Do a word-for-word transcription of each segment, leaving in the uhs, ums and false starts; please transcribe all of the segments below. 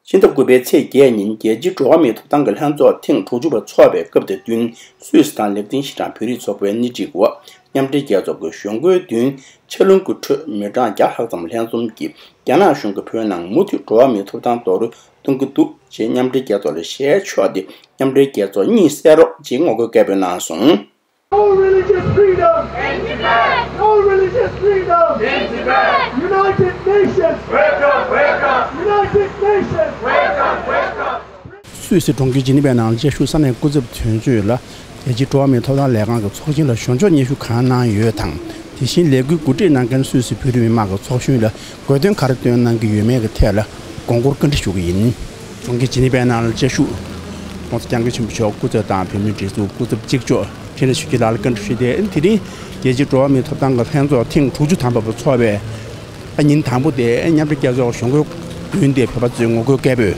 ཕྱི་ཟླ་དགུ་པའི་ཚེས་བརྒྱད་ཉིན་རྒྱལ་སྤྱིའི་འགྲོ་བ་མིའི་ཐོབ་ཐང་གི་ལྷན་ཚོགས་ཐེངས་དྲུག་ཅུ་པ་འཚོགས་པའི་སྐབས་དང་བསྟུན། སུད་སི་དང་ལེགས་ལྡན་ཤིང་ཀྲང་བོད་རིགས་ཚོགས་པའི་སྣེ་ཁྲིད་འོག་མཉམ་འབྲེལ་རྒྱལ་ཚོགས་ཀྱི་གཞུང་སྒོའི་མདུན་ཆར་རླུང་གི་ཁྲོད་མི་གྲངས་བརྒྱ་ལྷག་ཙམ་ལྷན་འཛོམས་ཀྱིས་རྒྱ་ནག་གཞུང་གིས་བོད་ནང་མུ་མཐུད་འགྲོ་བ་མིའི་ཐོབ་ཐང་རྡོག་རོལ་གཏོང་གི་འདུག་ཅེས་མཉམ་འབྲེལ་རྒྱལ་ཚོགས་ལ་ཞལ་ཕྱོགས་ཏེ། མཉམ་འབྲེལ་རྒྱལ་ཚོགས་གཉིད་སད་རོགས་ཅེས་ངོ་རྒོལ་སྐད་འབོད་གནང་སོང་། No religious freedom! In Tibet! No religious freedom! In Tibet! United Nations! Wake up, wake up! United Nations! Wake up, wake up! སུད་སི་གྲོང་ཁྱེར་ཇི་ནི་ཝའི་ནང་བཅའ་བཞུགས་ས་གནས་སྐུ་ཚབ་དོན་གཅོད་ལ་རྒྱལ་སྤྱིའི་འགྲོ་བ་མིའི་ཐོབ་ཐང་ལས་ཁང་གི་ཚོགས་ཆེན་ལ་ཞུ་འབྱོར་སྙན་ཞུ་གང་གནང་ཡོད་དང་། དེ་བཞིན་ལས་འགུལ་གོ་སྒྲིག་གནང་མཁན་སུད་སི་བོད་རིགས་མི་མང་གི་ཚོགས་གཞོན་ལ་དགོས་དོན་ག་རེ་བཏོན་གནང་གི་ཡོད་མེད་ཀྱི་ཐད་ལ་དགོངས་སྐོར་བཀའ་འདྲི་ཞུ་གི་ཡིན། གྲོང་ཁྱེར་ཇི་ནི་ཝའི་ནང་ལ་བཅའ་བཞུགས་༸གོང་ས་༸སྐྱབས་མགོན་ཆེན་པོ་མཆོག་སྐུ་ཚབ་དང་བོད་མིའི་སྒྲིག་འཛུགས་སྐུ་ཚབ་གཅིག་ལྕོགས་འཕྲིན་ལས་ཆོས་སྐྱིད་ལགས་ལ་བཀའ་འདྲི་ཞུས་ཏེ། དེ་རིང་རྒྱལ་སྤྱིའི་འགྲོ་བ་མིའི་ཐོབ་ཐང་གི་ལྷན་ཚོགས་ཐེངས་དྲུག་ཅུ་ཐམ་པ་འཚོགས་པའི་ཉིན་དང་པོ་དེ་མཉམ་འབྲེལ་རྒྱལ་ཚོགས་གཞུང་སྒོའི་མདུན་དེ་བོད་པ་ཚོས་ངོ་རྒོལ་སྐད་འབོད་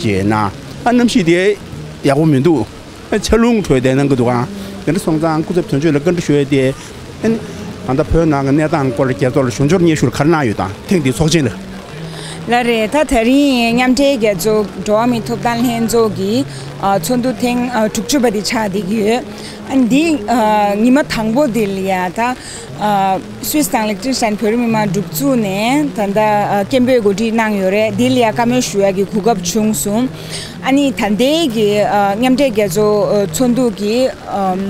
བྱས་ན། ཨ་གནམ་གཤིས་དེ་ཡག་པོ་མི་འདུག་ཆར་རླུང་ཁྲོད་བསྡད་གནང་གི་འདུག་ཨང་། དེ་འདྲ་སོང་ཙང་སྐུ་ཚབ་དོན་གཅོད་ལ་བཀའ་འདྲི་ཞུ་ཡས་དེ། ཨ་ནི་ད་ལྟ་བོད་ནང་གི་གནས་སྟངས་སྐོར་རྒྱལ་ཚོགས་ལ་ཞུ་འབྱོར་སྙན་ཞུ་ག་རེ་གནང་ཡོད་དང་ཐེངས་འདིའི་ཚོགས་ཆེན་ལ། ལགས་རེད། ད་དེ་རིང་མཉམ་འབྲེལ་རྒྱལ་ཚོགས་འགྲོ་བ་མིའི་ཐོབ་ཐང་ལྷན་ཚོགས་ཀྱི་ཨ་ཚོགས་འདུ་ཐེངས་ཨ་དྲུག་ཅུ་པ་དེ་ཆགས་བསྡད་ཀྱི་ཡོད། ཨ་འདི་ཨ་ཉི་མ་དང་པོ་འདི་ལ་ཡ་ད་ཨ་སུད་སི་དང་ལིག་ཏེན་ཤི་ཏན་བོད་རིགས་མི་མང་སྒྲིག་འཛུགས་ནས་ད་ལྟ་ཨ་སྐད་འབོད་གོ་སྒྲིག་གནང་ཡོད་རེད། འདི་ལ་ཡ་བཀའ་མོལ་ཞུ་ཡ་གི་གོ་སྐབས་བྱུང་སོང་། ཨ་ནི་ད་ལྟའི་གི་ཨ་མཉམ་འབྲེལ་རྒྱལ་ཚོགས་ཨ་ཚོགས་འདུ་གི་ཨམ་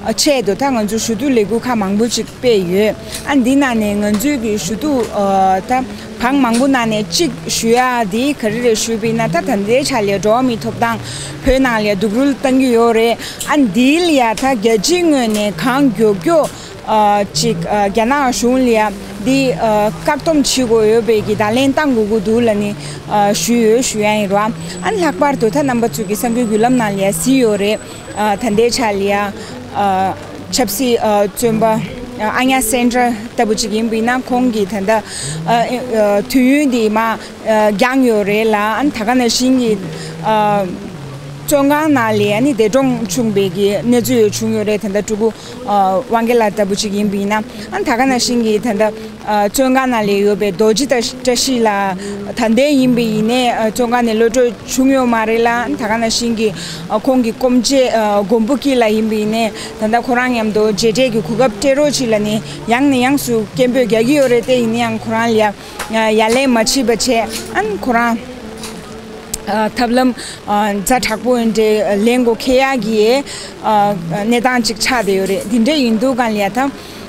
ཨ་ཆེད་དུ་ད་ང་ཚོ་ཞུ་གཏུག་ལས་འགུལ་ཁག་མང་པོ་ཅིག་སྤེལ་ཡོད། ཨ་འདི་ནང་ནས་ང་ཚོའི་གི་ཞུ་གཏུག་ཨ་ད་བང་མང་པོ་ནང་ནས་གཅིག་ཞུ་ཡ་འདི་ག་རེ་རེད་ཞུས་པ་ཡིན་ན། ད་ད་ལྟའི་ཆ་ལ་འགྲོ་བ་མིའི་ཐོབ་ཐང་བོད་ནང་ལ་སྡུག་རུལ་བཏང་གི་ཡོད་རེད། ཨ་འདི་ལ་ཡ་ད་རྒྱལ་སྤྱིའི་ངོས་ནས་གང་མགྱོགས་མགྱོགས་ཨ་ཅིག་ཨ་རྒྱ་ནག་གཞུང་ལ་ཡ་འདི་ཨ་བཀག་སྡོམ་བྱེད་དགོས་ཡོད་པའི་གི་བརྡ་ལན་བཏང་དགོས་ཀྱི་འདུག་ལབ་ནས་ཨ་ཞུས་ཡོད་ཞུ་ཡ་ཡིན་རོ། ཨ་ལྷག་པར་དུ་ད་རྣམ་པ་ཚོས་ཀྱི་གསར་འགྱུར་བརྒྱུད་ལམ་ནང་ལ་ཡ་གཟིགས་ཡོད་རེད། ཨ་ད་ལྟའི་ཆ་ལ་ཡ་ཨ་ཆབ་སྲིད་ཨ་བཙོན་པ་ཨ་ཨ་ཉ་སེན་ཏྲ་ལྟ་བུ་ཅིག་ཡིན་པ་ཡིན་ན་ཁོང་གིས་ད་ལྟ་ཨ་ཨ་དུས་ཡུན་འདི་མ་ཨ་འགྱངས་ཡོད་རེད་ལ། ཨ་ད་ག་ནང་བཞིན་གྱི་ཨ་བཙོན་ཁང་ནང་ལ་ཨ་ནི་འདས་གྲོངས་བྱུང་བའི་གི་གནས་ཚུལ་ཡོད་བྱུང་ཡོད་རེད། ད་ལྟ་ཕྲུ་གུ་ཨ་དབང་རྒྱལ་ལགས་ལྟ་བུ་ཅིག་ཡིན་པ་ཡིན་ན། ཨ་ད་ག་ནང་བཞིན་གྱི་ད་ལྟ་ཨ་བཙོན་ཁང་ནང་ལ་ཡོད་པའི་རྡོ་རྗེ་བཀྲ་ཤིས་ལགས་ད་ལྟའི་ཡིན་པ་ཡིན་ནའི་ཨ་བཙོན་ཁང་ནས་གློད་གྲོལ་བྱུང་ཡོད་མ་རེད་ལ། ཨ་ད་ག་ནང་བཞིན་གྱི་ཨ་ཁོང་གི་སྐུ་མཆེད་ཨ་མགོན་པོ་སྐྱིད་ལགས་ཡིན་པ་ཡིན་ནའི་ད་ལྟ་ཁོ་རང་མཉམ་དུ་མཇལ་འཕྲད་ཀྱི་གོ་སྐབས་སྤྲད་རོགས་གྱིས་ལབ་ནས་ཡང་ནས་ཡང་སུ་སྐད་འབོད་རྒྱག་གི་ཡོད་རེད། དེ་ཡིན་ན་ཡང་ཁོ་རང་ལ་ཡ་ཡ་ལན་མ་བྱས་པ་བྱས། ཨ་ནི་ཁོ་རང་ཨ་ཐབས་ལམ་ཨ་ཛ་དྲག་པོ་འདྲ་ལེན་དགོས་ཁེལ་ཡག་གི་ཨ་གནས་སྟངས་ཅིག་ཆགས་བསྡད་ཡོད་རེད། འདི་འདྲ་ཡིན་དུས་གང་ལ་ཡ་ད་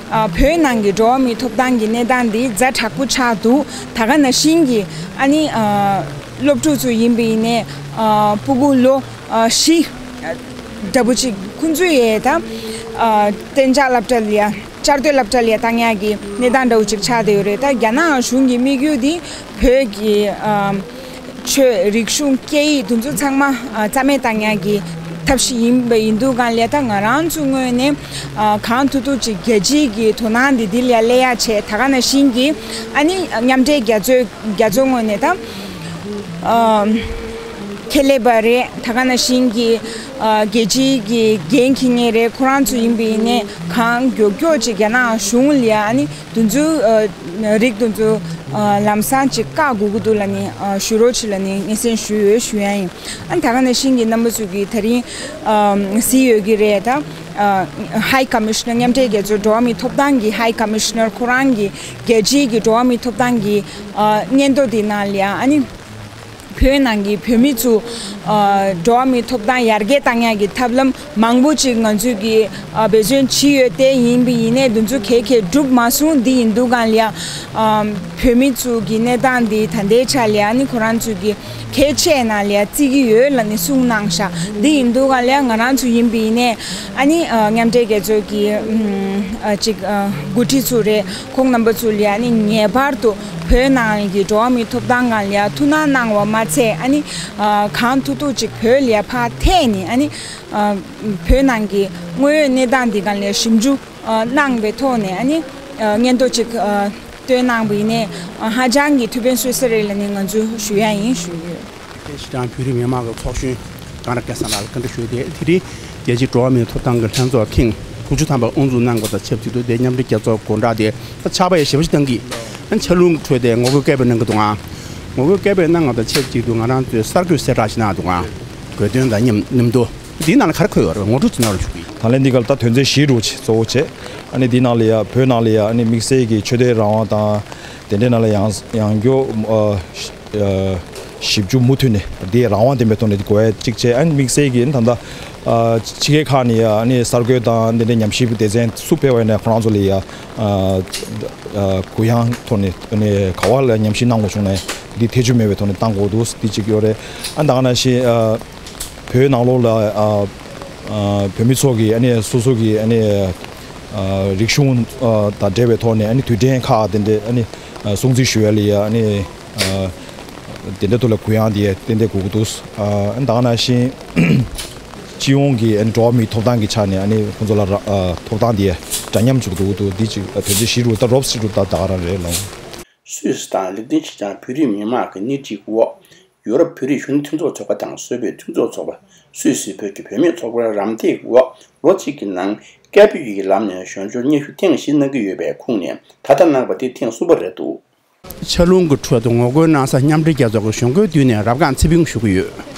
ཨ་བོད་ནང་གི་འགྲོ་བ་མིའི་ཐོབ་ཐང་གི་གནས་སྟངས་འདི་ཛ་དྲག་པོ་ཆགས་འདུག་ད་ག་ནང་བཞིན་གྱི་ཨ་ནི་ཨ་སློབ་ཕྲུག་ཚོ་ཡིན་པ་ཡིན་ནའི་ཨ་སྤུ་གུ་ལོ་ཨ་བཞི་འདྲ་པོ་ཅིག་ཁོང་ཚོ་ཡས་ད་ཨ་གཏན་འཇགས་སློབ་གྲྭ་ལ་ཡ་བསྐྱར་ཟློས་སློབ་གྲྭ་ལ་ཡ་བཏང་ཡག་གི་གནས་སྟངས་འདྲ་བོ་ཅིག་ཆགས་བསྡད་ཡོད་རེད། ད་རྒྱ་ནག་གཞུང་གི་དམིགས་ཡུལ་འདི་བོད་ཀྱི་ཨ་ཆོས་རིག་གཞུང་སྐད་ཡིག་དེ་ཚོ་ཚང་མ་ཨ་རྩ་མེད་བཏང་ཡག་གི་ཐབས་ཤེས་ཡིན་པ་ཡིན་དུས་གང་ལ་ད་ང་རང་ཚོའི་ངོས་ནས་ཨ་གང་ཐུབ་ཐུབ་ཅིག་རྒྱལ་སྤྱིའི་གི་དོ་སྣང་འདི་འདི་ལ་སླེབས་ཡག་བྱས། ད་ག་ནང་བཞིན་གྱི་ཨ་ནི་མཉམ་འབྲེལ་རྒྱལ་ཚོའི་རྒྱལ་ཚོའི་ངོས་ནས་ད་ཨ་ཁྱད་ལས་པ་རེད། ད་ག་ནང་བཞིན་གྱི་ཨ་རྒྱལ་སྤྱིའི་གི་འགན་འཁྱེར་མཁན་རེད། ཁོ་རང་ཚོ་ཡིན་པ་ཡིན་ནའི་གང་མགྱོགས་མགྱོགས་ཅིག་རྒྱ་ནག་གཞུང་ལ་ཨ་ནི་དེ་ཚོའི་ཨ་རིགས་དེ་ཚོ་ཨ་ལམ་སང་ཅིག་བཀག་དགོས་ཀྱི་འདུག་ལབ་ནས་ཨ་ཞུ་རོགས་བྱེད་ལབ་ནས་སྙན་སེང་ཞུས་ཡོད་ཞུ་ཡ་ཡིན། ཨ་ནི་ད་ག་ནང་བཞིན་གྱི་རྣམ་པ་ཚོས་ཀྱིས་ད་རིང་ཨ་གཟིགས་ཡོད་ཀྱི་རེད། ད་ཨ་High Commissioner མཉམ་འབྲེལ་རྒྱལ་ཚོགས་འགྲོ་བ་མིའི་ཐོབ་ཐང་གི་High Commissioner ཁོ་རང་གི་རྒྱལ་སྤྱིའི་གི་འགྲོ་བ་མིའི་ཐོབ་ཐང་གི་ཨ་སྙན་ཐོ་དེ་ནང་ལ་ཨ་ནི་བོད་ནང་གི་བོད་མི་ཚོ་ཨ་འགྲོ་བ་མིའི་ཐོབ་ཐང་ཡར་རྒྱས་བཏང་ཡག་གི་ཐབས་ལམ་མང་པོ་ཅིག་ང་ཚོས་ཀྱིས་ཨ་འབད་བརྩོན་བྱས་ཡོད། དེ་ཡིན་པ་ཡིན་ནའི་དེ་ཚོ་ག་གས་འགྲུབ་མ་སོང་། འདི་ཡིན་དུས་གང་ལ་ཨ་བོད་མི་ཚོ་གི་གནས་སྟངས་འདི་ད་ལྟའི་ཆ་ལ་ཨ་ནི་ཁོ་རང་ཚོས་ཀྱི་གལ་ཆེ་ནང་ལ་བརྩི་གི་ཡོད་ལབ་ནས་གསུངས་གནང་ཤག་འདི་ཡིན་དུས་གང་ལ་ང་རང་ཚོ་ཡིན་པ་ཡིན་ནའི་ཨ་ནི་ཨ་མཉམ་འབྲེལ་རྒྱལ་ཚོགས་ཀྱི་ཨ་ཅིག་ཨ་འགོ་ཁྲིད་ཚོ་རེད། ཁོང་རྣམ་པ་ཚོ་ལ་ཨ་ནི་ངེས་པར་དུ་བོད་ནང་གི་འགྲོ་བ་མིའི་ཐོབ་ཐང་སྒང་ལ་ཐུགས་སྣང་གནང་བ་མ་ཚད་ཨ་ནི་ཨ་གང་ཐུབ་ཐུབ་ཅིག་བོད་ལ་ཕར་ཐེགས་ནས་ཨ་ནི་ཨ་བོད་ནང་གི་དངོས་ཡོད་གནས་སྟངས་འདི་སྒང་ལ་ཞིབ་འཇུག་ཨ་གནང་བའི་ཐོག་ནས་ཨ་ནི་ཨ་སྙན་ཐོ་ཅིག་ཨ་བཏོན་གནང་བ་ཡིན་ནའི་ཨ་ཧ་ཅང་གི་ཐུགས་ཕན་གསོས་ས་རེད་ལབ་ནས་ང་ཚོས་ཞུ་ཡ་ཡིན་ཞུ་གི་ཡོད། ཤི་ཀྲང་བོད་རིགས་མི་མང་གི་ཚོགས་གཞོན་ཀང་ར་སྐལ་བཟང་ལགས་ལ་བཀའ་འདྲི་ཞུས་ཏེ། དེ་རིང་རྒྱལ་སྤྱིའི་འགྲོ་བ་མིའི་ཐོབ་ཐང་གི་ལྷན་ཚོགས་ཐེངས་དྲུག་ཅུ་ཐམ་པ་དབུ་འཛུགས་གནང་དགོས་དང་ཆབས་ཅིག་ཏུ་དེ་མཉམ་འབྲེལ་རྒྱལ་ཚོགས་སྒོ་འགྲམ་དེ་ད་ཆར་པ་ཡང་ཞེ་པོ་ཞིག་བཏང་གི། ཆར་རླུང་ཁྲོད་དེ་ངོ་རྒོལ་སྐད་འབོད་གནང་གི་འདུག་ཨང་ ངོ་རྒོལ་སྐད་འབོད་གནང་བ་དང་ཆབས་ཅིག་ཏུ་ང་རང་ཚོས་གསར་འགོད་གསལ་བསྒྲགས་ཤིག་གནང་འདུག་ཨང་། དགོས་དོན་དང་མཉམ་མཉམ་དུ། འདིའི་ནང་ལ་ག་རེ་འཁོད་ཡོད་རེད། ངོ་སྤྲོད་ཅིག་གནང་རོགས་ཞུ་གི་ཡིན། ད་ལན་འདི་ག་ལ་ད་དོན་ཚན་བཞི་རུ་ཆེ་གཙོ་བོ་བྱས། ཨ་ནི་འདིའི་ནང་ལ་ཡ་བོད་ནང་ལ་ཡ་ཨ་ནི་དམིགས་བསལ་གྱི་ཆོས་དད་རང་དབང་དང་། དེ་འདྲའི་ནང་ལ་ཡང་ཡང་སྐྱོ་ཨ་ཞིབ་འཇུག་མུ་མཐུད་ནས་འདི་རང་དབང་ལྡན་པའི་ཐོག་ནས་འདི་དགོས་ཡ་གཅིག་བྱས། ཨ་ནི་དམིགས་བསལ་གྱི་ཨ་ནི་ད་ལྟ་ཨ་ཕྱི་རྒྱལ་ཁག་ནས་ཡ་ཨ་ནི་གསར་འགོད་དང་འདི་འདྲའི་ཉམས་ཞིབ་སྡེ་ཚན་སུ་ཕེབས་པ་ཡིན་ན་ཁོ་རང་ཚོ་ལ་ཡ་ཨ་ཨ་གུ་ཡངས་ཐོག་ནས་ཨ་ནི་ག་བ་ལ་ཉམས་ཞིབ་གནང་དགོས་བྱུང་ན་འདི་ཐེ་བྱུས་མེད་པའི་ཐོག་ནས་གཏང་དགོས་འདུག་འདི་གཅིག་ཡོད་རེད། ཨ་ད་ག་ནང་བཞིན་ཨ་བོད་ནང་ལོགས་ལ་ཨ་ཨ་བོད་མི་ཚོ་གི་ཨ་ནི་སོ་སོ་གི་ཨ་ནི་ཨ་རིག་གཞུང་ཨ་དང་འབྲེལ་བའི་ཐོག་ནས་ཨ་ནི་དུས་དྲན་ཁག་དེ་འདྲའི་ཨ་ནི་ཨ་སྲུང་བརྩི་ཞུ་ཡ་ལ་ཡ་ཨ་ནི་ཨ་དེ་འདྲའི་ཐོག་ལ་གུ་ཡངས་དེ་ཏན་ཏན་དགོས་ཀྱི་འདུག་ཨ་ད་ག་ནང་བཞིན་སྤྱི་ཡོངས་ཀྱི་ཨ་ནི་འགྲོ་བ་མིའི་ཐོབ་ཐང་གི་ཆ་ནས་ཨ་ནི་ཁོང་ཚོ་ལ་ར་ཨ་ཐོབ་ཐང་དེ་འདྲ་མཉམ་བྱེད་ཀྱི་འདུག་འདུག་འདི་གཅིག་ཨ་དོན་ཚན་བཞི་རུ་ད་རོབ་སི་རུ་ད་ད་ག་རང་རེད་ལོང་། སུད་སི་དང་ལིག་ཏེན་ཤི་ཏན་བོད་རིགས་མི་མང་གི་སྣེ་ཁྲིད་འོག་ཡུ་རོབ་བོད་རིགས་གཞོན་ནུ་མཐུན་ཚོགས་ཚོགས་པ་དང་སུད་བོད་མཐུན་ཚོགས་ཚོགས་པ། སུད་སི་བོད་ཀྱི་བུད་མེད་ཚོགས་པར་རམ་འདེགས་འོག་ལོ་གཅིག་གི་ནང་སྐད་འབོད་ཀྱི་ལམ་ནས་གཞོན་ཆུང་ཉི་ཤུ་ཐེངས་བཞི་གནང་གི་ཡོད་པའི་ཁོངས་ནས་ད་ལྟ་གནང་བ་དེ་ཐེངས་གསུམ་པ་རེད་འདུག་ཆར་རླུང་གི་ཁྲོད་དུ་ངོ་རྒོལ་གནང་ས་མཉམ་འབྲེལ་རྒྱལ་ཚོགས་ཀྱི་གཞུང་སྒོའི་མདུན་ནས་རབ་སྒང་ཚེ་ཕུང་ཞུ་གི་ཡོད།